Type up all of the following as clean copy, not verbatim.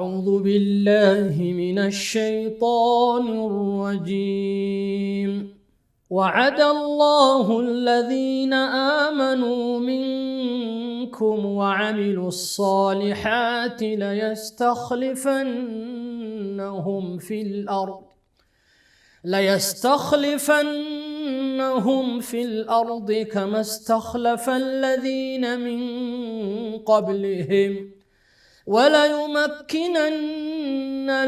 أعوذ بالله من الشيطان الرجيم. وعد الله الذين آمنوا منكم وعملوا الصالحات ليستخلفنهم في الأرض كما استخلف الذين من قبلهم وليمكنن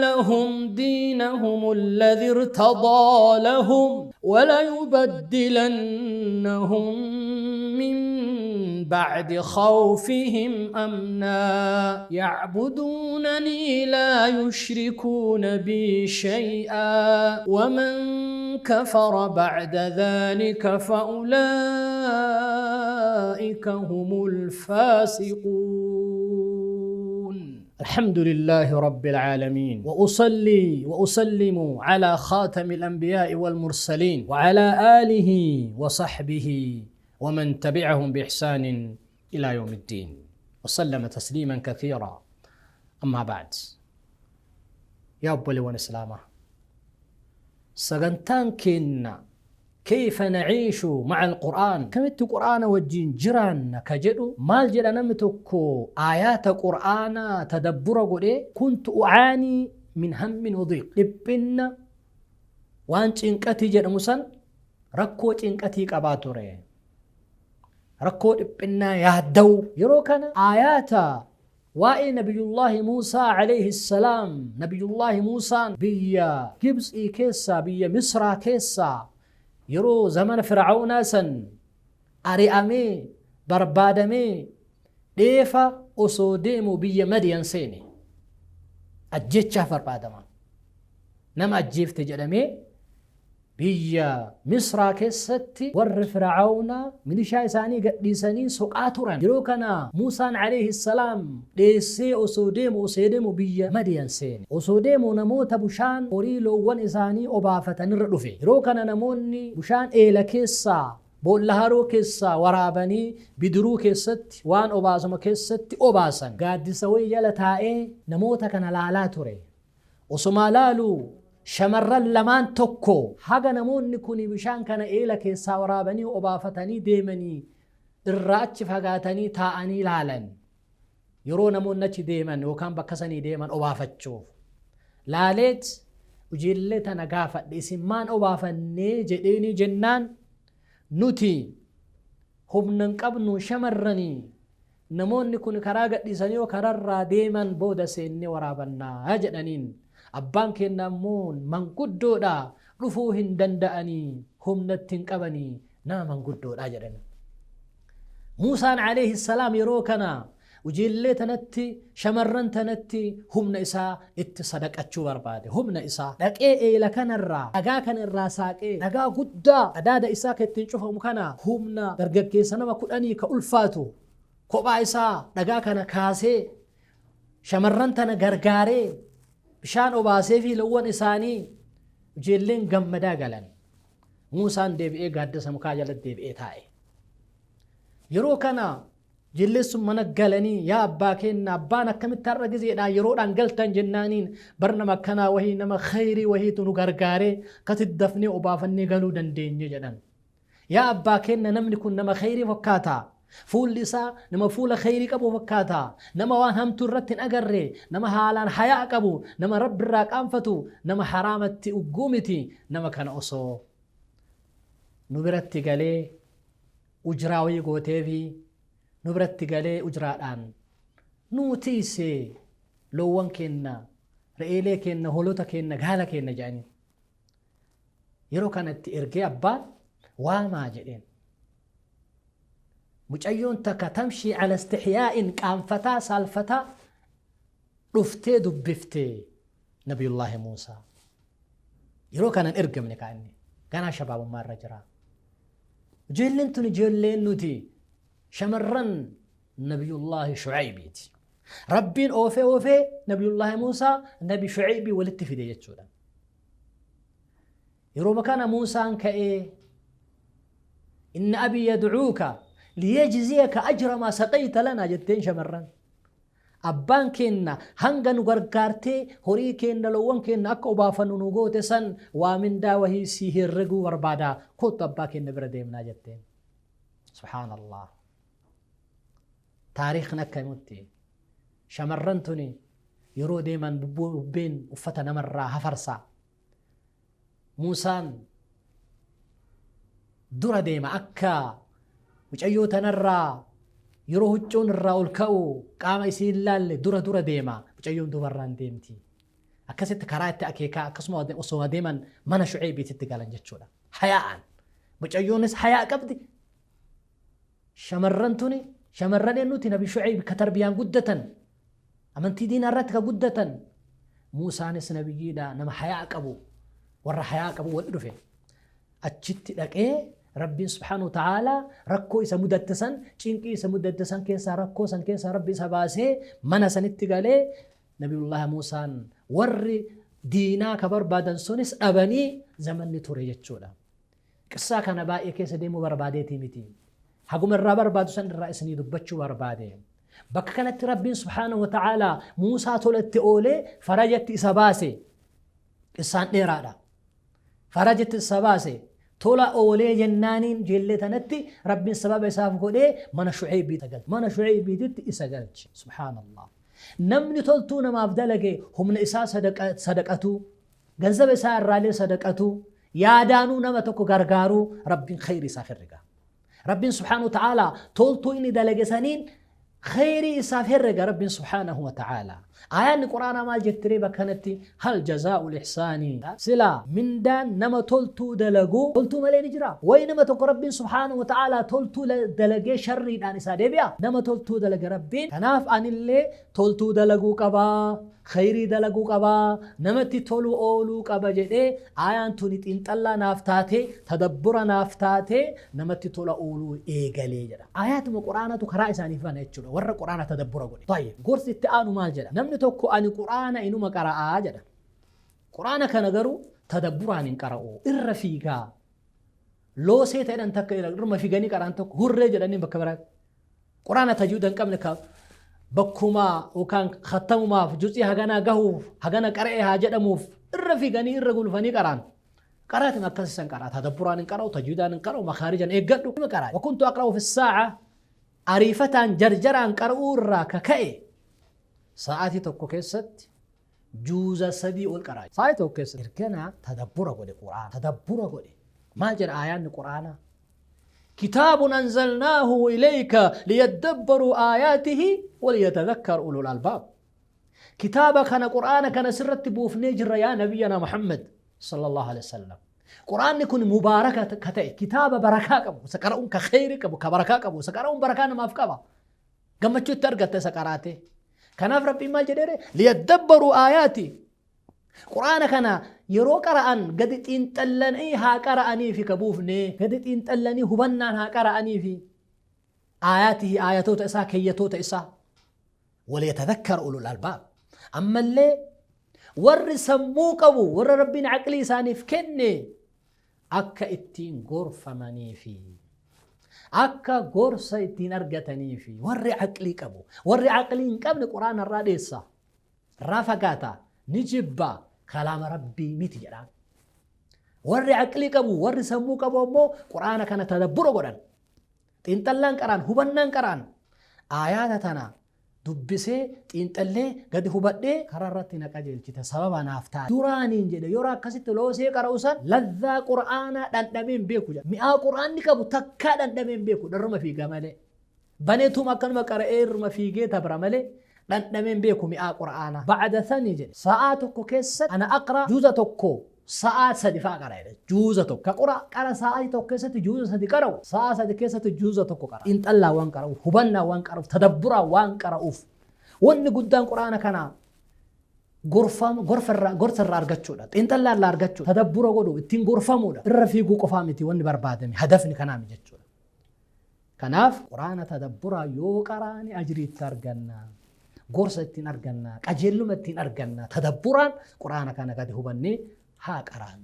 لهم دينهم الذي ارتضى لهم وليبدلنهم من بعد خوفهم أمنا يعبدونني لا يشركون بي شيئا ومن كفر بعد ذلك فأولئك هم الفاسقون. الحمد لله رب العالمين، وأصلي وأسلم على خاتم الأنبياء والمرسلين وعلى آله وصحبه ومن تبعهم بإحسان إلى يوم الدين وسلم تسليما كثيرا. أما بعد، يا obboleewwan Islaamaa، sagantaan keenya كيف نعيش مع القرآن، kamitti Qur'aana wajjin jiraanna ka jedhu. Maal jedha namni tokko aayaata Qur'aanaa tadabbura godhee? كنت أعاني من هم وضيق، dhiphinna waan cinqatii jedhamu san, rakkoo cinqatii qabaa ture, rakkoo dhiphinnaa, yaadda'u. Yeroo kana aayaata waa'ee Nabiyullaahi Muusaa عليه السلام، Nabiyullaahi Muusaan biyya Gibxii keessaa, biyya Misraa keessaa, yeroo zamana Fir'aawnaa san ari'amee barbaadamee dheefa osoo deemu biyya Madiyan seene. Ajjechaaf barbaadama, nama ajjeefte jedhamee biyya Misraa keessatti warri Fir'aawnaa milishaa isaanii gadhiisanii soqaa turan. Yeroo kana Muusaan عليه السلام dheessee osoo deemu biyya Madiyan seene. Osoo deemu namoota bushaan horii loowwan isaanii obaafatanirra dhufe. Yeroo kana namoonni bushaan eela keessaa, boolla haroo keessaa waraabanii bidiruu keessatti, waan obaasuma keessatti obaasan. Gaaddisa wayii jala taa'ee namoota kana laalaa ture. Osomaa laaluu shamarran lamaan tokko haga namoonni kun bishaan kana eela keessaa waraabanii obaafatanii deemanii irraa achi fagaatanii taa'anii laalan. Yeroo namoonni achi deeman yookaan bakka sanii deeman obaafachuuf laaleet, "Ijoollee tana gaafadhe, isin maan obaafannee?" jedheeni. Jennaan, "Nuti humna hin qabnu, shamarranii, namoonni kun karaa gadhiisanii yoo kararraa deeman booda seennee waraabannaa" jedhaniin. "Abbaan keenya ammoo manguddoodha, dhufuu hin danda'anii, humna ittiin qabanii, nama manguddoodha" jedhan. Muusaan عليه السلام yeroo kana ijoollee tanatti, shamarran tanatti humna isaa itti sadaqachuu barbaade. Humna isaa dhaqee eela kanarraa, dhagaa kanarraa saaqee, dhagaa guddaa qadaada isaa ka ittiin cufamu kana, humna dargaggeessa nama 10 ka ulfaatu, kophaa isaa dhagaa kana kaasee, shamarran tana gargaaree, bishaan obaasee fi loowwan isaanii. Ijoolleen gammadaa galan. Muusaan deebi'ee gaaddisa mukaa jalatti deebi'ee taa'e. Yeroo kana ijoolleen sun mana galanii, "Yaa abbaa keenya, abbaan akkamitti har'a gizeedhaan yeroodhaan galtan?" jennaaniin, "Bar nama akkanaa wahii, nama khayrii wahiitu nu gargaaree kati dafnee obaafannee galuu dandeenye" jedhan. "Yaa abbaa keenya, namni kun nama khayrii fakkaata. Fuulli isaa nama fuula khayrii qabu fakkaata. Nama waan hamtuu irratti hin agarre, nama haalaan hayaa qabu, nama Rabbi irraa qaanfatu, nama haraamatti ugguu miti. Nama kana osoo nu biratti galee ujraa wayii gooteefi, nu biratti galee ujraadhaan nuu tiisee loowwan keenna, re'eelee keenna, hoolota keenna, gaala keenna" jedhanii. Yeroo kanatti ergee, "Abbaan waamaa" jedheen. Mucayyoon takka تمشي على استحياء, qaanfataa, saalfataa dhuftee dubbiftee Nabiyullaahi Muusaa. Yeroo kanan ergamne kaa'inni ganaa shabaabummaa irra jira. Ijoolleen tun ijoolleen nuti shamarran Nabiyullaahi Shucaybiiti. Rabbiin oofee oofee Nabiyullaahi Muusaa Nabi Shucaybii walitti fide jechuudha. Yeroo kana Muusaan ka'ee, "إن أبي يدعوك ليجزيك أجر ما سقيت لنا" jetteen shamarran. Abbaan keenna hanga nu gargaartee horii keenna loowwan keenna akka obaafannu nu goote san waa mindaa wahii sii herreguu barbaada, koottu abbaa keenna bira deemnaa jetteen. Subhaanallah. Taariikhni akka himutti shamarran tuni yeroo deeman bubbeen uffata namarraa hafarsa. Muusaan dura deema akka mucayyoo tanarraa yeroo huccuun irraa ol ka'u qaama isii hin laalle dura dura deema, mucayyoon dubarraan deemti. Akkasitti karaa itti akeekaa akkasuma osoo deeman mana Shu'eebiititti galan jechuudha. Hayaa'aan. Mucayyoonis hayaa qabdi. Shamarran tuni shamarran eenyuti? Nabi Shu'eeb ka tarbiyaan guddatan, amantii diinaa irratti ka guddatan. Muusaanis nabiyyiidha, nama hayaa qabu, warra hayaa qabu wal dhufe. Achitti dhaqee Rabbiin subhaanahu wa ta'aalaa rakkoo isa mudatte san, cinqii isa mudatte san keessaa, rakkoo san keessaa Rabbi isa baasee mana sanitti galee Nabiyullahi Muusaan warri diinaa ka barbaadan sunis dhabanii zamanni ture jechuudha. Qissaa kana baay'ee keessa deemuu barbaadeetii miti. Haguma irraa barbaadu san irraa isinii dubbachuu barbaade. Bakka kanatti Rabbiin subhaanahu wa ta'aalaa Muusaa tolatti oolee farajatti isa baase. Qissaan dheeraadha. Farajatti isa baase. Tola oolee jennaaniin jeellee tanatti Rabbiin sababa isaaf godhee mana Shu'eebii galche. Mana Shu'eebiititti isa galche. Subhaanallah. Namni toltuu namaaf dalage humna isaa sadaqatuu, ganzaba isaa irraalee sadaqatuu, yaadaanuu nama tokko gargaaruu Rabbiin khayrii isaaf herrega. Rabbiin subhaanahu wa ta'aalaa toltuu inni dalage saniin khayrii isaaf herrega Rabbiin subhaanahu wa ta'aalaa. Aayaanni Qur'aanaa maal jettiree bakka kanatti? Hal jazaa'ul ihsaanii, silaa mindaan nama toltuu dalagu toltuu malee ni jira? Wayi nama tokko Rabbiin subhaanahu wa ta'aalaa toltuu dalagee sharriidhaan isaa deebi'a? Nama toltuu dalage Rabbiin, kanaaf anillee toltuu dalaguu qaba, khayrii dalaguu qaba, namatti tolu ooluu qaba jedhee aayaan tuni xiinxallaa naaf taatee, tadabbura naaf taatee namatti tola ooluu eegalee jedha. Aayaatuma Qur'aanatu karaa isaaniif bana jechuudha warra Qur'aana tadabbura godhe. Tayyib, gorsi itti aanu maal jedha? Namni tokko ani Qur'aana inuma qara'aa jedha. Qur'aana kana garuu tadabburaan hin qara'u, irra fiigaa. Loosee ta'edhan takka irma fiiganii qara'an tokko hurree jedhanii bakka biraa. Qur'aana tajwiida hin qabne ka bakkuma yookaan khattamumaaf juz'ii haganaa gahuuf hagana qara'e haa jedhamuuf irra fiiganii irra gulufanii qara'an. Qaraatiin akkas isan qara'a. Tadabburaan hin qara'u, tajwiidaan hin qara'u, makaarijan eeggadhu. Ima qara'a. Wakuntu aqra'u fi saa'a, ariifataan jarjaraan qara'uu irraa ka ka'e sa'aatii tokko keessatti juuza 3 ol qara'a. Sa'aatii tokko keessatti. Ergana tadabbura godhe Qur'aana. Tadabbura godhe. Maal jedha aayaanni Qur'aanaa? Kitaabun anzalnaahu ilayka liyaddabbaruu aayaatihi waliyatadhakkar ulul albaab. Kitaaba kana, Qur'aana kana sirratti buufnee jirra yaa Nabiyyana Muhammad sallallahu alaihi wasallam. Qur'aanni kun mubaaraka ka ta'e, kitaaba barakaa qabu, isa qara'uun ka kheyri qabu, ka barakaa qabu, isa qara'uun barakaa namaaf qaba. Gammachuu itti argatta isa qaraatee. Kanaaf Rabbiin maal jedheere? Liyaddabbaruu aayaati. Qur'aana kana yeroo qara'an gadi xiinxallanii haa qara'aniifi ka buufne, gadi xiinxallanii hubannaan haa qara'aniifi aayaatihi, aayatoota isaa, keeyyatoota isaa. Waliyatadhakkar ulul albaab. Ammallee warri sammuu qabu, warra Rabbiin aqlii isaaniif kenne akka ittiin gorfamaniifi akka gorsa ittiin argataniifi warri aqlii qabu. Warri aqlii hin qabne Qur'aana irraa dheessa, irraa fagaata, ni jibba, kalaama Rabbii miti jedhaan. Warri aqlii qabu, warri sammuu qabu ammoo Qur'aana kana tadabbura godhan, xiinxallaan qara'an, hubannaan qara'an. Aayaata tana dubbisee xiinxallee gadi hubadhee karaa irratti na qajeelchite, sababa naaf taate. Duraaniin jedhe yeroo akkasitti loosee qara'u san lazzaa Qur'aanaa dhandhamee hin beeku jedha. Mi'aa Qur'aanni qabu takkaa dhandhamee hin beeku, irruma fiiga malee. Baneetuma akkanuma qara'ee irruma fiigee dabra malee dhandhamee hin beeku mi'aa Qur'aanaa. Ba'ada sanii jedhe sa'aa tokko keessatti ana aqra juuza tokko sa'aa 3 fa'a qara jedhe, juuza tokko. Ka qura qara sa'aatii tokko keessatti juuza 3 qara'u sa'aa 3 keessatti juuza tokko qara. Xiinxallaan waan qara'uuf, hubannaan waan qara'uuf, tadabburaan waan qara'uuf. Wanni guddaan Qur'aana kana gorfama, gorfa irraa, gorsa irraa argachuudha. Xiinxallaa irraa argachuudha. Tadabbura godhu, ittiin gorfamuudha. Irra fiiguu qofaa miti wanni barbaadame, hadafni kanaa miti jechuudha. Kanaaf Qur'aana tadabburaan yoo qaraane ajrii itti arganna. Gorsa ittiin arganna, qajeelluma ittiin arganna. Tadabburaan Qur'aana kana gadi hubannee haa qaraanu.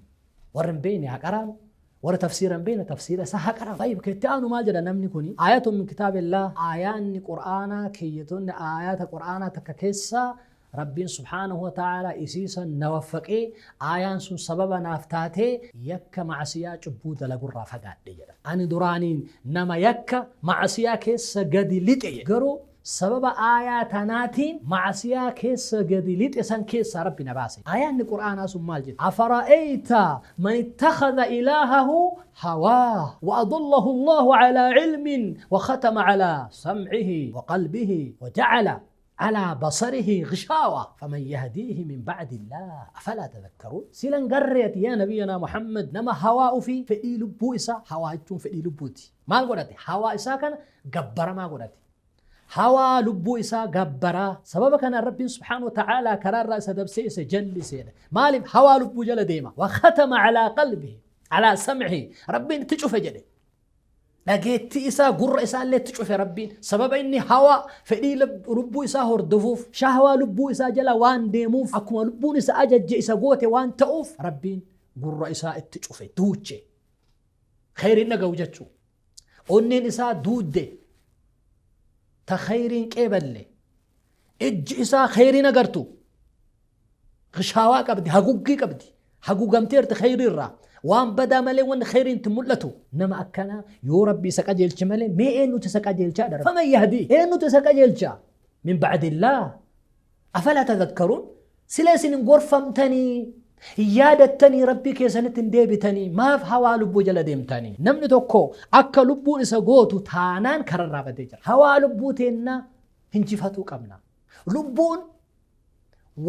Warri hin beekne haa qaraanu. Warra tafsiira hin beekne tafsiira isaa haa qara'u. Tayyib, ka itti aanu maal jedha namni kuni? Aayatun min kitaabillaah, aayaanni Qur'aanaa keeyyatoonni aayaata Qur'aanaa takka keessaa Rabbiin subhaanahu wa ta'aalaa isii san na waffaqee aayaan sun sababa naaf taatee yakka ma'asiyaa cubbuu dalagurraa fagaadhe jedha. Ani duraaniin nama yakka ma'asiyaa keessa gadi lixe jedhe. Garuu Sababa aayaa tanaatiin ma'asiyaa keessa gadi lixe san keessaa Rabbi na baase. Aayaanni Qur'aanaa sun maal jetti? Afara'ayta man ittakhadha ilaahahu hawaah wa adallahu Allaahu alaa cilmin wa khatama alaa sam'ihi wa qalbihi wa ja'ala alaa basarihi ghishaawa faman yahdiihi min ba'di Allaah afalaa tadhakkaruun? Sila hin garree ati yaa Nabiyyanaa Muhammad nama hawaa ufii, fedhii lubbuu isaa, hawaa jechuun fedhii lubbuuti, maal godhate? Hawaa isaa kana gabbaramaa godhate. Hawaa lubbuu isaa gabbaraa. Sababa kanaan Rabbiin subhaanahu wa ta'aalaa karaa irraa isa dabsee isa jalliseedha. Maaliif hawaa lubbuu jala deema? Wa khatama alaa qalbihi, alaa sam'ihi. Rabbiin itti cufe jedhe. Dhageettii isaa gurra isaa illee itti cufe Rabbiin. Sababa inni hawaa fedhii lubbuu isaa hordofuuf, shahwaa lubbuu isaa jala waan deemuuf, akkuma lubbuun isa ajajje isa goote waan ta'uuf Rabbiin gurra isaa itti cufe, duuche. Kheyriin dhaga'u jechuu. Onneen isaa duudde ta kheyriin qeeballe. Ijji isaa kheyriin agartu. Gishaawaa qabdi, haguggii qabdi. Haguugamteerti kheyrii irraa. Waan badaa malee wanni kheyriin itti mul'atu. Nama akkanaa yoo Rabbi isa qajeelche malee mee eenyutu isa qajeelchaa dha? Faman yahdii? Eenyutu isa qajeelcha? Min ba'dillaah. Afalaa tadhakkaruun? Sila isin hin gorfamtanii? Hin yaadattanii? Rabbii keessanitti hin deebitanii? Maaf hawaa lubbuu jala deemtanii? Namni tokko akka lubbuun isa gootu taanaan kararraa badee jira. Hawaa lubbuu teennaa hinjifatuu qabna. Lubbuun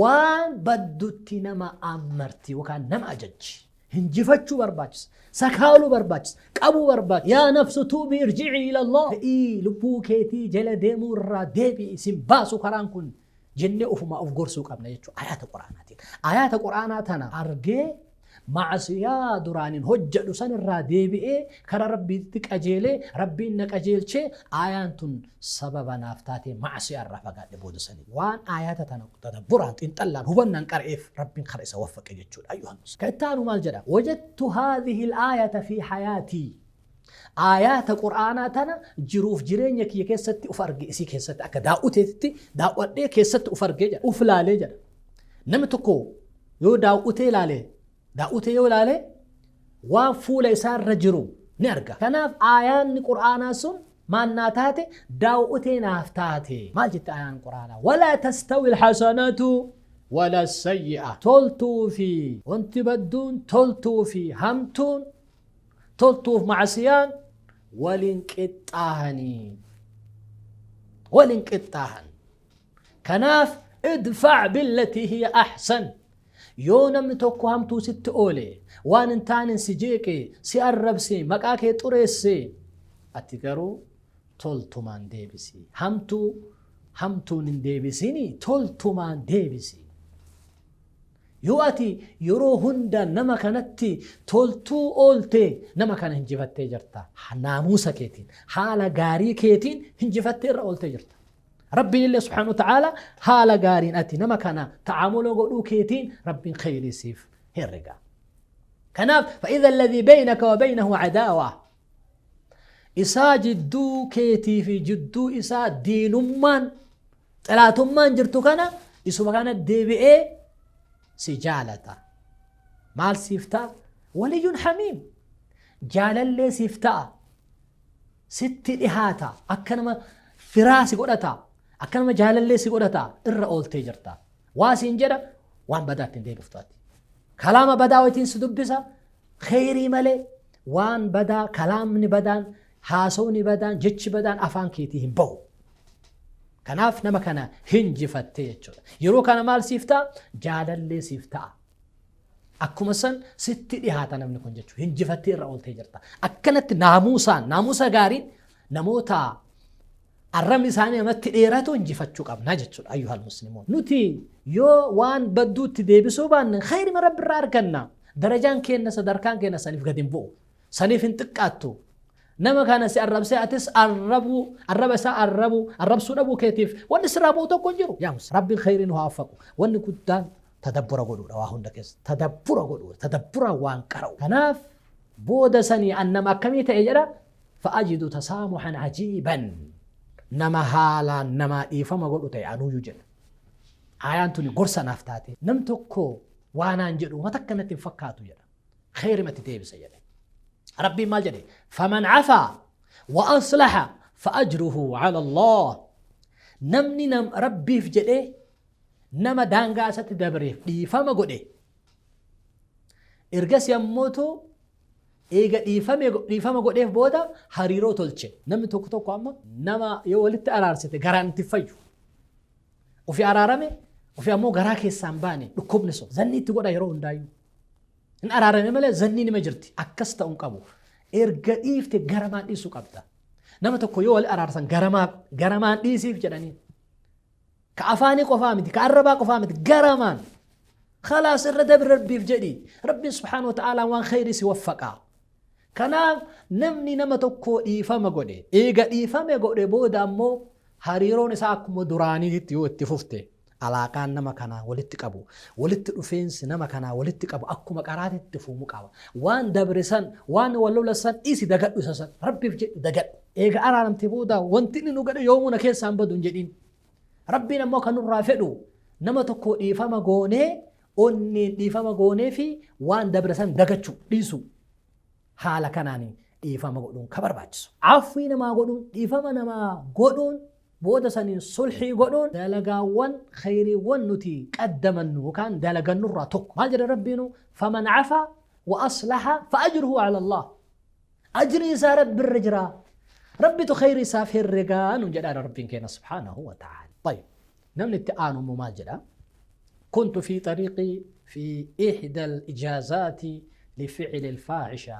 waan baddutti nama ammarti yookaan nama ajajji. Hinjifachuu barbaachisa. Sakaaluu barbaachisa. Qabuu barbaachisa. Yaa nafsu tuubii irji'ii ila Allah. Fedhii lubbuu keetii jala deemuu irraa deebi'i sin baasu karaan kun jennee ofumaa of gorsuu qabna jechuudha ayaata quraanaatiin. Ayaata quraanaa tana argee ma'asiyaa duraaniin hojjedhu san irraa deebi'ee kara Rabbiitti qajeelee Rabbiin na qajeelchee ayaan tun sababa naaf taatee ma'asiyaa irraa fagaadhe booda sanii. Waan ayaata tana tadabburaan xiinxallaan hubannaan qara'eef Rabbiin kara isa waffaqe jechuudha. Ayyuhal muslim. Ka itti aanu maal jedha? Wajadtu haadhihi al-aayata fi hayaatii. Aayaata Qur'aanaa tana jiruuf jireenya kiyya keessatti uf arge isii keessatti akka daaw'uteetitti daaw'adhee keessatti uf argee jedha. Uf laalee jedha. Namni tokko yoo daaw'utee laale daaw'utee yoo laale waan fuula isaa irra jiru ni arga. Kanaaf aayaanni Qur'aanaa sun maal naa taate daaw'utee naaf taate. Maal jette aayaan Qur'aanaa? Walaa tastawi alhasanatu wala sayyi'a. Toltuu fi wanti badduun toltuu fi hamtuun Toltuuf ma'asiyaan wal hin qixxaahanii. Wal hin qixxaahan. Kanaaf idfac billatii hiya ahsan. Yoo namni tokko hamtuu sitti oole, waan hin taaneen si jeeqe, si arrabse, maqaa kee xureesse, ati garuu toltumaan deebisi. Hamtuu hamtuun hin deebisini, toltumaan deebisi. Yoo ati yeroo hunda nama kanatti toltuu oolte nama kana hinjifattee jirta. Naamuusa keetiin, haala gaarii keetiin hinjifattee irra ooltee jirta. Rabbiin illee subhaanahu wa ta'aala haala gaariin ati nama kana ta'amula godhuu keetiin Rabbiin kheyrii siif herrega. Kanaaf fa'idha alladhii beynaka wa beynahu adaawaa. Isaa jidduu keetii fi jidduu isaa diinummaan Xilaatummaan jirtu kana isuma kana deebi'ee si jaalata. Maal siif ta'a? Waliyyun hamiim. Jaalallee siif ta'a. Sitti dhihaata. Akka nama firaa si godhata. Akka nama jaalallee si godhata. Irra ooltee jirta. Waa siin jedha waan badaa ittiin deebiftu ati. Kalaama badaa wayitiin si dubbisa. Kheyrii malee waan badaa kalaamni badaan haasawni badaan jechi badaan afaan keetii hin bahu. Kanaaf nama kana hinjifatte jechuudha. Yeroo kana maal siif ta'a? Jaalallee siif ta'a. Akkuma san sitti dhihaata namni kun jechuudha. Hinjifattee irra ooltee jirta. Akkanatti naamuusaan, naamusa gaariin namoota arrabni isaanii namatti dheeratu injifachuu qabna jechuudha. Ayyuhal muslimuun. Nuti yoo waan badduutti deebisuu baanne khayrima Rabbi irraa arganna. Darajaan keenna sadarkaan keenna saniif gadi hin bu'u. Saniif hin xiqqaattu. Nama kana si arrabsee atis arrabuu, arraba isaa arrabuu, arrabsuu dhabuu keetiif wanni sirraa bu'u tokko hin jiru. Yaa muslim, Rabbiin khayrii nu haa waffaqu. Wanni guddaan tadabbura godhuudha waa hunda keessa. Tadabbura godhuudha. Tadabburaan waan qara'u. Kanaaf Booda sanii an nama akkamii ta'e jedha? Fa'ajidu tasaamuhan ajiiban. Nama haalaan namaa dhiifama godhu ta'e anuuyyu jedha. Aayaan tuni gorsa naaf taate. Nam tokko waa naan jedhu uma takka natti hin fakkaatu jedha. Kheerimatti deebisa jedhe. Rabbiin maal jedhe? Faman cafaa wa aslaha fa'ajruhu cala Allah. Namni nam Rabbiif jedhee nama daangaa isatti dabreef dhiifama godhe, ergasii ammootu eega dhiifama godheef booda hariiroo tolche. Namni tokko tokko amma nama yoo walitti araarsite garaan itti fayyu. Ofi araarame, ofi ammoo garaa keessaan baane dhukkubni sun zanni itti godha yeroo hundaayyuu. Hin araarame malee zanni nima jirti. Akkas ta'uu hin qabu. Erga dhiifte garamaan dhiisuu qabda. Nama tokko yoo wali araarsan garamaan dhiisiif jedhanii. Ka afaanii qofaa miti, ka arrabaa qofaa miti, garamaan. Khalaas, irra dabri, Rabbiif jedhi. Rabbiin subhaanahu wa ta'aalaa waan khayrii si waffaqa. Kanaaf namni nama tokko dhiifama godhe, eega dhiifame godhe booda ammoo hariiroon isaa akkuma duraaniitti yoo itti fufte, alaaqaan nama kanaa walitti qabu, walitti dhufeensi nama kanaa walitti qabu akkuma qaraatitti itti fuumuu qaba. Waan dabre san, waan wal lola san dhiisi, dagadhu isa san. Rabbiif jedhi dagadhu. Eega araaramte booda wanti inni nu godhe yoomuu na keessaan badu hin jedhin. Rabbiin ammoo kan nurraa fedhu nama tokko dhiifama goonee, onneen dhiifama goonee fi waan dabre san dagachuu, dhiisuu. Haala kanaan dhiifama godhuun ka barbaachisu. Afwii namaa godhuun, dhiifama namaa godhuun, booda saniin sulhii godhuun dalagaawwan khayriiwwan nuti qaddamannu yookaan dalagannurraa tokko. Maal jedha Rabbiinu? Faman cafaa wa aslaha fa ajruhu ala Allah. Ajrii isaa Rabbi irra jira. Rabbitu khayrii isaaf herregaa nuun jedhaadha Rabbiin keenya subhaanahu wa ta'ala. Tayyib. Namni itti aanu immoo maal jedha? Kuntu fi xariiqii fi ihda al-ijaazaati lificli al-faahisha.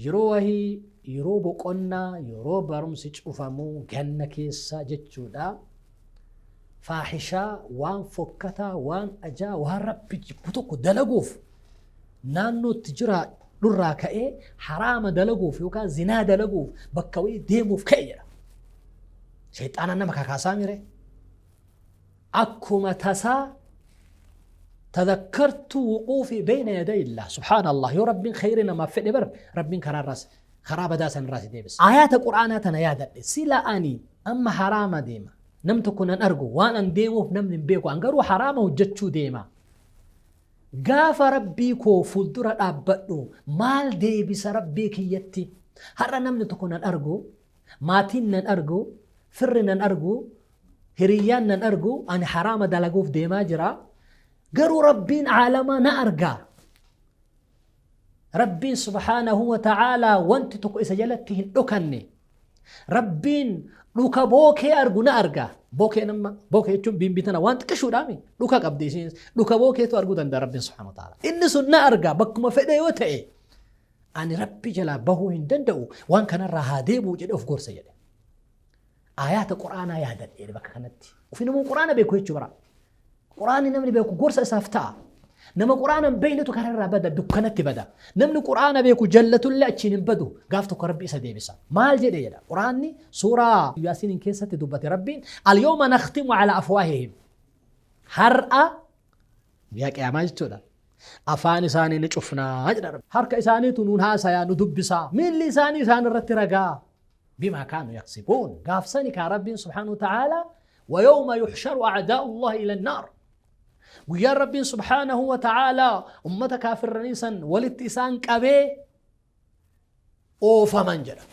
Yeroo wahii, yeroo boqonnaa, yeroo barumsi cufamu, ganna keessa jechuudha. Faahishaa, waan fokkataa, waan ajaa, waan Rabbi jibbu tokko dalaguuf naannootti jiraadhurraa ka'ee haraama dalaguuf yookaan zinaa dalaguuf bakka wayii deemuuf ka'e jedha. Shayxaanaan nama kakaasaa mire. Akkuma tasaa tadakkartu wuquufi bayna yaday illah. Subhaanallah, yoo Rabbiin khayrii namaaf fedhe bar Rabbiin karaa irraas karaa badaa san irraa si deebisa. Aayaata Qur'aanaa tana yaadadhe. Sila ani amma haraama deema. Nam tokko nan argu, waan an deemuuf namni hin beeku, an garuu haraama hojjechuu deema. Gaafa Rabbii koo fuuldura dhaabbadhu maal deebisa Rabbii kiyyatti? Har'a namni tokko nan argu, maatiin nan argu, firri nan argu, hiriyyaan nan argu, ani haraama dalaguuf deemaa jira. Garuu Rabbiin aalamaa na arga. Rabbiin subhaanahu wa ta'aalaa wanti tokko isa jalatti hin dhokanne. Rabbiin dhuka bookee argu na arga. Bookee nama bookee jechuun biimbii tana waan xiqqishuudhaami dhuka qabdi isiin, dhuka bookeetu arguu danda'a Rabbiin subhaanahu wa ta'aalaa. Inni sun na arga, bakkuma fedhe yoo ta'e ani Rabbi jalaa bahuu hin danda'u, waan kanarraa haa deebi'u jedhee of gorsa jedhe. Aayaata Qur'aanaa yaadadhe bakka kanatti. Ofi namuu Qur'aana beeku jechuu bara. Qur'aanni namni beeku gorsa isaaf ta'a. Nama Qur'aana hin beeknetu kararraa bada, dukkanatti bada. Namni Qur'aana beeku jallatullee achiin hin badu. Gaaf tokko Rabbi isa deebisa. Maal jedhe jedha. Qur'aanni suuraa Yaasiin keessatti dubbate Rabbiin: Al-yawma nakhtimu ala afwaahihim. Har'a guyyaa qiyaamaa jechuudha. Afaan isaanii ni cufnaa jedha Rabbi. Harka isaaniitu nuun haasayaa, nu dubbisaa. Miilli isaanii isaan irratti ragaa. Bimaa kaanu yaksibuun. Gaafsani kaa Rabbiin subhaanahu wa ta'aalaa wayawma yuhsharu a'daa'u Allah ila naar. Guyyaan Rabbiin subhaanahu wa ta'aalaa ummata kaafirranii san walitti isaan qabee oofaman jedha.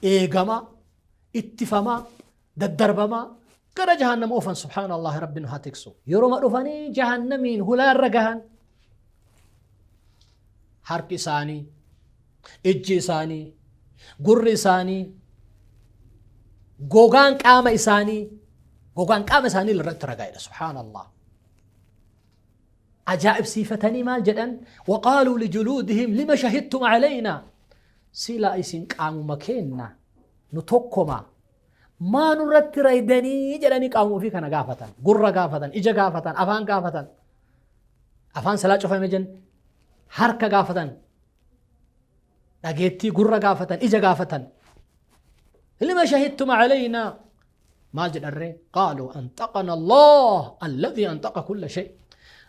Eegamaa, ittifamaa, daddarbamaa gara jahannama oofan. Subhaanallah, Rabbiin haa tiksu. Yeroma dhufanii jahannamiin hulaarra gahan, harki isaanii, ijji isaanii, gurri isaanii, gogaan qaama isaanii, gogaan qaama isaanii irratti ragaa'edha. Subhaanallah. Ajaa'ibsiifatanii maal jedhan? Waqaaluu lijuluudihim lima shahidtum calaynaa. Sila isin qaamuma keenna, nu tokkoma, maa nurratti raydanii jedhanii qaamuma ofii kana gaafatan. Gurra gaafatan, ija gaafatan, afaan gaafatan. Afaan silaa cufame jenne. Harka gaafatan, dhageettii, gurra gaafatan, ija gaafatan. Lima shahidtum calaynaa. Maal jedharree? Qaaluu antaqana Allah alladhii antaqa kulla shay.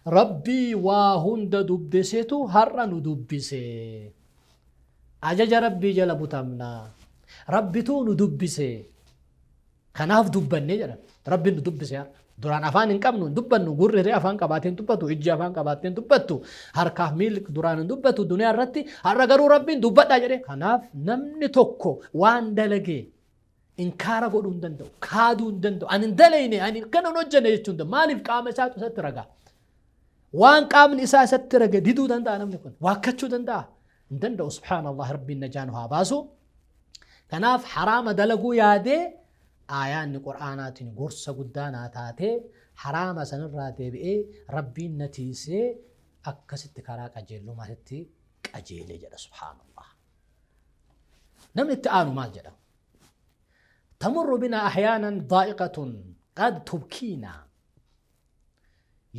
Rabbii waa hunda dubbisetu har'a nu dubbise. Ajaja Rabbii jala butamna. Rabbituu nu dubbise. Kanaaf dubbanne jedhan. Rabbiin nu dubbise har'a. Duraan afaan hin qabnu hin dubbannu gurri hiree afaan qabaatee hin dubbatu ijji afaan qabaattee hin dubbattu harkaaf miilli duraan hin dubbatu duniyaa irratti har'a garuu Rabbiin dubbadhaa jedhe. Kanaaf namni tokko waan dalage inkaara godhuu hin danda'u kaaduu hin danda'u ani hin dalayne ani kana hin hojjenne jechuu hin danda'u maaliif qaama isaatu isatti ragaa. Waan qaamni isaa isatti rage diduu danda'a namni kun waakkachuu danda'a hin danda'u subhaanallah Rabbiin najaa nu haa baasu. Kanaaf haraama dalaguu yaadee aayaanni qur'aanaatiin gorsa guddaa naa taatee haraama sanirraa deebi'ee Rabbiin na tiisee akkasitti karaa qajeellumaatitti qajeelee jedha subhaanallah. Namni itti aanu maal jedha? Tamurru binaa ahyaanan daa'iqatun qad tubkiinaa.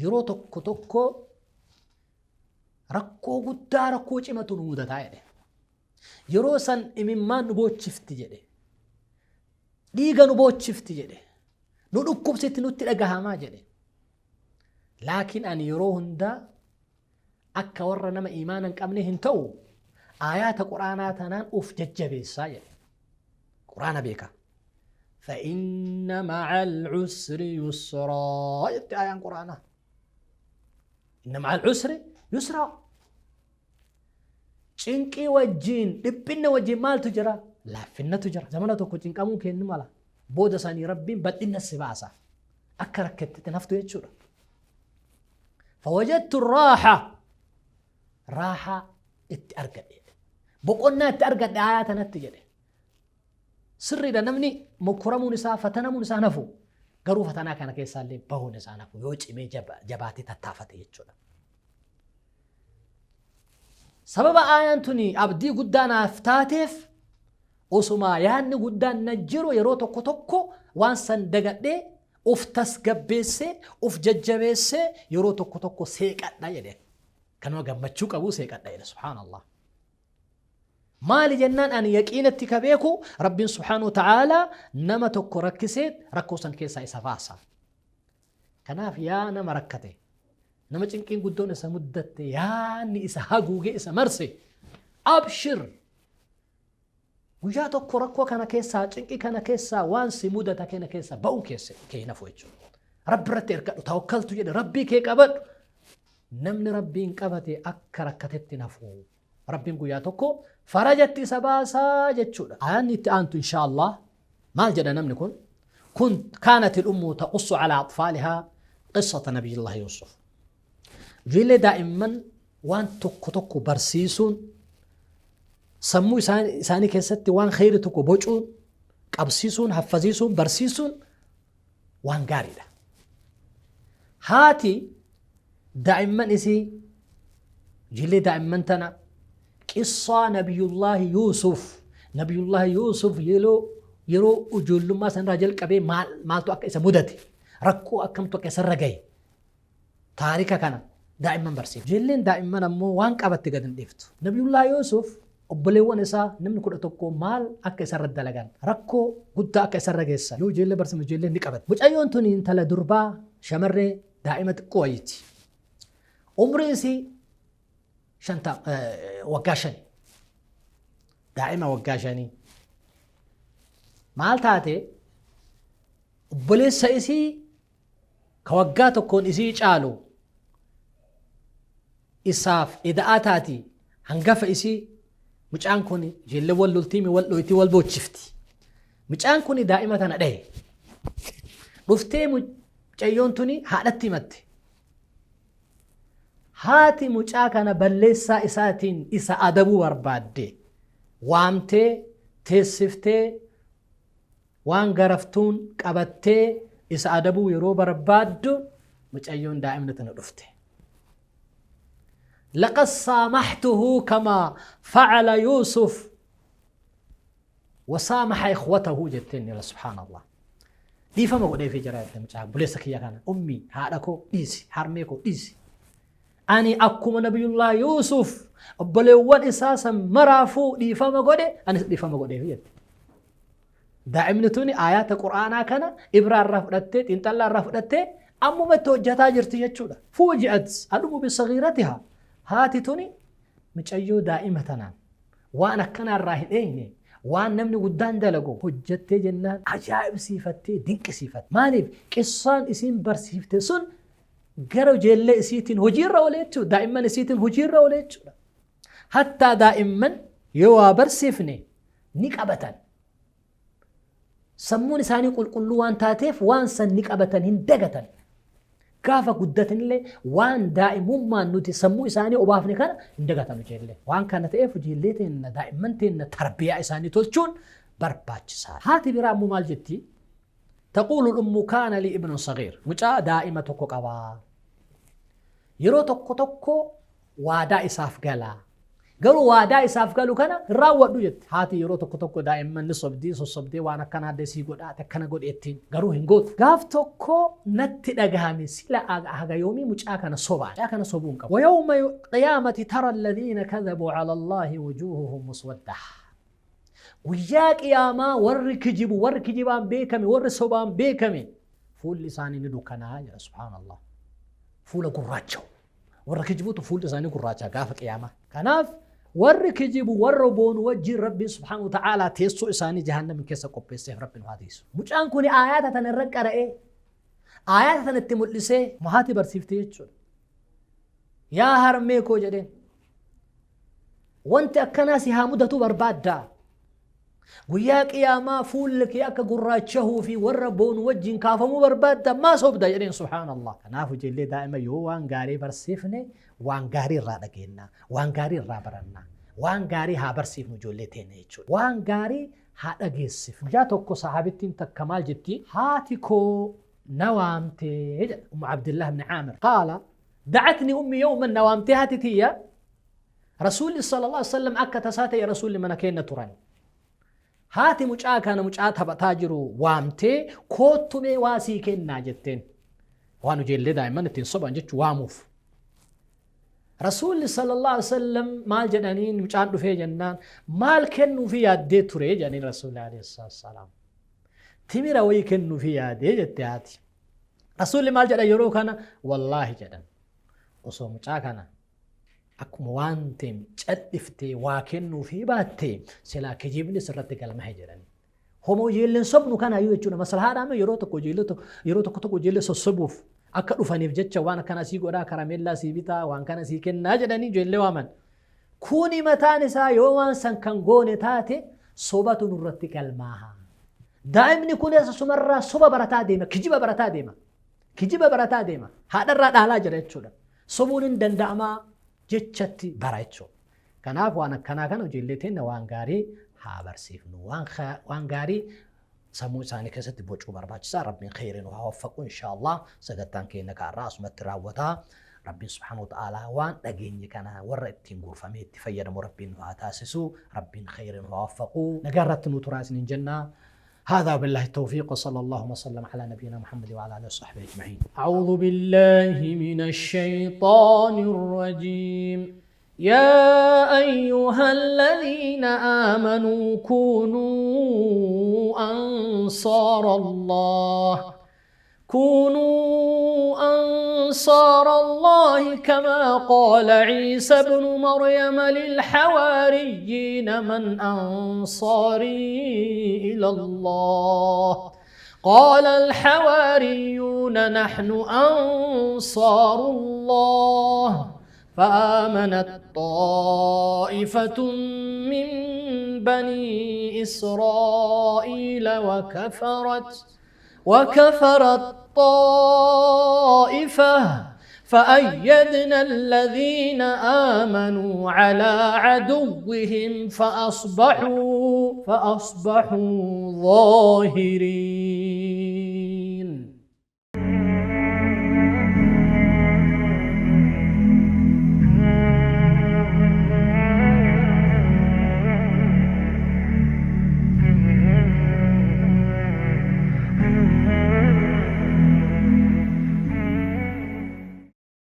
Yeroo tokko tokko rakkoo guddaa rakkoo cimatu nu mudataa jedhe. Yeroo san imimmaan nu boochifti jedhe. Dhiiga nu boochifti jedhe. Nu dhukkubsitti nutti dhagahamaa jedhe. Laakiin ani yeroo hundaa akka warra nama iimaana hin qabne hin ta'u aayaata quraanaa tanaan uf jajjabeessaa jedhe. Quraana beeka. فإن مع العسر يسرا jetti aayaan quraanaa. إن مع العسر يسرا. Cinqii wajjiin dhiphinna wajjiin maaltu jira? Laaffinnatu jira. Zamana tokko cinqamuu kennu mala. Booda sanii Rabbiin bal'inna si baasa. Akka rakkattetti naftu jechuudha. Fawajadtu raaha. Raahaa itti argadhe. Boqonnaa itti argadhe aayaa tanatti jedhe. Sirriidha namni mokkораmuun isaa fatanamuun isaa nafu. Garuu fatanaa kana keessaallee bahuun isaa nafu yoo cimee jabaatee tattaafate jechuudha. Sababa aayaan tuni abdii guddaa naaf taateef osumaa yaadni guddaan na jiru yeroo tokko tokko waan san dagadhee uf tasgabbeessee uf jajjabeessee yeroo tokko tokko seeqadha jedhe. Kanuma gammachuu qabuu seeqadha jedhe subhaanallah. Maali jennaan ani yaqiinatti ka beeku Rabbiin subhaanahu wa ta'aalaa nama tokko rakkisee rakkoo san keessaa isa baasa. Kanaaf yaa nama rakkate, nama cinqiin guddoon isa muddatte, yaanni isa haguugee isa marse, abshir! Guyyaa tokko rakkoo kana keessaa, cinqii kana keessaa, waan si mudata kana keessaa ba'uu keessa kee hin hafu jechuudha. Rabbi irratti erkadhu, tawakkaltu jedhe, Rabbii kee qabadhu. Namni Rabbiin qabate akka rakkatetti hin hafu. Rabbiin guyyaa tokko farajatti isa baasaa jechuudha. Aayaanni itti aantu inshaa Allah maal jedha namni kun? Kun kaanat il-ummu taqussu alaa atfaalihaa qissata nabiyyillahi Yuusuf. Ijoollee daa'imman waan tokko tokko barsiisuun sammuu isaanii keessatti waan kheyri tokko bocuun qabsiisuun haffaziisuun barsiisuun waan gaariidha. Haati daa'imman isii ijoollee daa'imman tana qissaa nabiyullaahi Yuusuf nabiyullaahi Yuusuf yeroo yeroo ijoollummaa sanarraa jalqabee maal maaltu akka isa mudate rakkoo akkamtu akka isarra gahe taarika kana daa'imman barsiifti. Ijoolleen daa'imman ammoo waan qabatte gad hin dhiiftu. Nabiyullaahi Yuusuf Obboleewwan isaa namni 11 maal akka isa irratti dalagan, rakkoo guddaa akka isa irra geessan yoo ijoollee barsiifnu ijoolleen ni qabatti. Mucayyoon tuni intala durbaa shamarree daa'ima xiqqoo wayiiti. Umriin isii waggaa shani. Daa'ima waggaa shanii. Maal taate obboleessa isii ka waggaa tokkoon isii caalu isaaf ida'aa taati hangafa isii mucaan kun ijoollee wal loltiimi wal dhoytii wal boochifti. Mucaan kun daa'ima tana dhahe. Dhuftee mucayyoon tuni haadhatti himatte. Haati mucaa kana balleessaa isaatiin isa adabuu barbaadde. Waamtee teessiftee Waan garaftuun qabattee isa adabuu yeroo barbaaddu mucayyoon daa'imni tana dhufte. Laqad saamahtuhu kamaa facala Yuusuf wasaamaha ikhwatahu jetteen jala subhaanallah. Dhiifama godheefii jira jette mucaa buleessa kiyya kana ummii haadha koo dhiisi harmee koo dhiisi. Ani akkuma nabiyullah Yuusuf obboleewwan isaa san maraafuu dhiifama godhe anis dhiifama godheefi jette. Daa'imni tuni aayaata Qur'aanaa kana ibraa irraa fudhattee xiinxallaa irraa fudhattee Ammumatti hojjataa jirti jechuudha. Fuuji'at al-ummu bisagiiratihaa. Haati tuni micayyoo daa'ima tanaan waan akkanaa irraa hin eegne, waan namni guddaan dalagu hojjattee jennaan ajaa'ibsiifattee dinqisiifatte. Maaliif? Qissaan isiin barsiifte sun gara ijeellee isiitiin hojiirra oole jechuudha. Daa'imman isiitiin hojiirra oole jechuudha. Hattaa daa'imman yoo waa barsiifne ni qabatan. Sammuun isaanii qulqulluu waan taateef waan san ni qabatan hin dagatan. Gaafa guddatanillee waan daa'imummaan nuti sammuu isaanii obaafne kana hin dagatan ijoollee. Waan kana ta'eef ijoollee teenna daa'imman teenna tarbiyaa isaanii tolchuun barbaachisaadha. Haati biraa ammoo maal jetti? Taquulu l'ummu kaana lii ibnun sagiir. Mucaa daa'ima tokko qaba. Yeroo tokko tokko waadaa isaaf gala. Garuu waadaa isaaf galu kana hin raawwadhu jetti. Haati yeroo tokko tokko daa'imman ni sobdii sossobdee waan akkanaa addee sii godhaa ati akkana godhi jettiin garuu hin gootu. Gaaf tokko natti dhagahame sila haga yoomii mucaa kana sobaa. Mucaa kana sobuu hin qabu. Wayawma qiyaamati tara alladhiina kadhabuu ala Allaahi wujuuhuhum muswaddah. Guyyaa qiyaamaa warri kijibu, warri kijibaan beekame, warri sobaan beekame fuulli isaanii ni dukkanaa'a jedha subhaanallah. Fuula gurraacha'u. Warra kijibutu fuulli isaanii gurraacha gaafa qiyaamaa. Kanaaf warri kijibu warra boonu wajjin Rabbiin subhaanahu wa ta'aalaa teessoo isaanii jahannam keessa qopheesseef Rabbi nu haa tiisu. Mucaan kun aayaata tana irra qara'ee aayaata tana itti mul'isee haati barsiifte jechuudha. Yaa harmee koo jedheen. Wanti akkanaa si haa mudatu barbaaddaa. Guyyaa qiyaamaa fuulli kee akka gurraachahuu fi warra boonu wajjin kaafamuu barbaadda maa sobda jedheen subhaanallah. Kanaaf ijoollee daa'ima yoo waan gaarii barsiifne waan gaarii irraa dhageenna, waan gaarii irraa baranna. Waan gaarii haa barsiifnu ijoollee teenya jechuudha. Waan gaarii haa dhageessifnu. Guyyaa tokko sahaabittiin takka maal jetti? Haati koo na waamte jedha. Ummu Abdillah ibn Aamir. Qaala da'atni ummi yawman na waamtee haati tiyya Rasuulli sallallahu alaihi wasallam akka tasaa ta'e rasuulli mana keenna turan. Haati mucaa kana mucaa taphataa jiru waamtee koottu mee waa sii kennaa jetteen. Waan ijoollee daa'imman ittiin soban jechuun waamuuf. Rasuulli sallallahu alaihi wasallam maal jedhaniin mucaan dhufee jennaan maal kennuufi yaaddee ture jedhaniin rasuulli alaihi salaam. Timira wayii kennuufi yaadee jette haati. Rasuulli maal jedhan yeroo kana wallaahi jedhan osoo mucaa kana Akkuma waan ta'e cadhiftee waa kennuufii baatte silaa kijibni sirratti galmahe jedhani. Homa ijoolleen sobnu kanaayyuu jechuudha. Maslahaadhaan yeroo tokko ijoollee tokko yeroo tokko tokko ijoollee sossobuuf akka dhufaniif jecha waan akkana sii godhaa karameellaa sii bitaa waan kana sii kennaa jedhanii ijoollee waaman. Kuni mataan isaa yoo waan san kan goone taate sobatu nurratti galmaaha. Daa'imni kun asumarraa soba barataa deema, kijiba barataa deema. Kijiba barataa deema. Haadharraa dhaalaa jira jechuudha. Sobuun hin danda'amaa jechatti bara jechuudha. Kanaaf waan akkanaa kana ijoollee teenna waan gaarii haa barsiifnu. Waan gaarii sammuu isaanii keessatti bocuu barbaachisaa. Rabbiin kheyrii nu haa waffaqu inshaallah. Sagantaan keenya kaarraa asumatti raawwata. Rabbiin subhaanahu wa ta'aalaa waan dhageenye kana warra ittiin gorfamee itti fayyadamu Rabbiin nu haa taasisu. Rabbiin kheyrii nu haa waffaqu. Nagaa irratti nu turaa isiniin jenna. هذا بالله التوفيق وصلى الله وسلم على نبينا محمد وعلى اله وصحبه اجمعين. أعوذ بالله من الشيطان الرجيم. يا أيها الذين آمنوا كونوا أنصار الله كونوا أنصار الله كما قال عيسى ابن مريم للحواريين من أنصاري إلى الله قال الحواريون نحن أنصار الله فآمنت طائفة من بني إسرائيل وكفرت وكفرت طائفة فأيدنا الذين آمنوا على عدوهم فأصبحوا فأصبحوا ظاهرين.